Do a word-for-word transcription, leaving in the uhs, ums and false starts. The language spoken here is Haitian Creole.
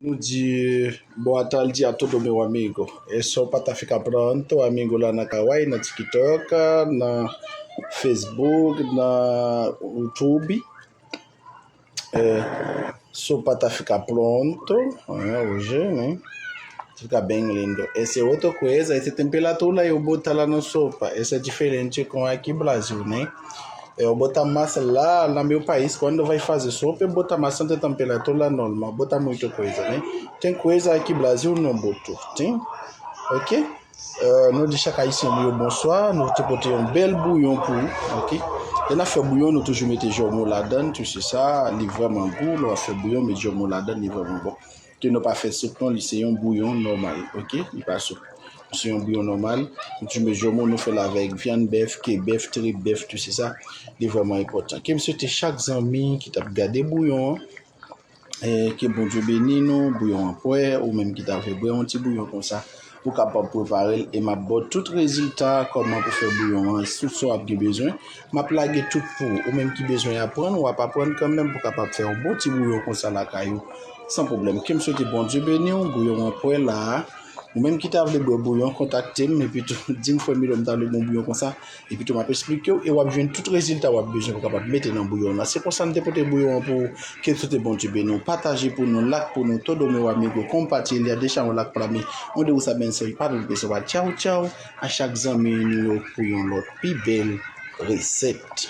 Nou di boa tarde a todo meu amigo. E só para tá ficar pronto, amigo lá na Kawaii, na TikTok, na Facebook, na YouTube. É, só para tá ficar pronto, né, hoje, né? Fica bem lindo. Esse outro coisa, esse temperatura eu botar lá na sopa. Esse é diferente com aqui Brasil, né? Eu botar massa lá no meu país, quando vai fazer sopa, eu botar massa de temperatura normal, botar muita coisa, né? Tem coisa aqui Brasil não boto, tem? Ok? Euh, nou di chak Ayisyen nou yo bonswa, nou te pote yon bèl bouyon pou ou, ok? Lè n ap fè bouyon, nou toujou mete jòmou ladan, tu sais sa, li vrèman gou, lè w ap fè bouyon, met jòmou ladan, li vrèman bon. Ke nou pa fè soup non, li se yon bouyon nòmal, ok? Li pa soup. Se yon bouyon nòmal, nou toujou met jòmou, nou fè l avèk vyann bèf, ke bèf, trip bèf, tu sais sa, li vrèman enpòtan. Ke m swete chak zanmi ki t ap gade bouyon an, eh, ke Bondye beni nou, bouyon an prè, ou menm ki ta vle bwè yon ti bouyon konsa, ou kapab prepare l e m ap ba w tout rezilta, kòman pou fè bouyon an, tout sa w ap gen bezwen. M ap lage tout pou ou, ou menm ki bezwen aprann, w ap aprann kanmenm pou w kapab fè yon bon ti bouyon konsa lakay ou, san pwoblèm. Ke m swete Bondye beni w, bouyon an prè la a. Ou menm ki ta vle bwè bouyon, kontakte m, epi tou, di m, "Frè Milo, m ta vle bwè yon bouyon konsa." Epi tou, m ap esplike w, e w ap jwenn tout rezilta w ap bezwen pou w kapab mete nan bouyon an. Se konsa m te pote bouyon an pou ou. Ke tout e Bondye beni w. Pataje pou nou, like pou nou, todo meu amigo, compartilha, deixa um like pra mim. Onde usa abençoe, pa bliye sa. Tchao, tchao. A chak zanmi nou yo pou yon lòt pi bèl resèt.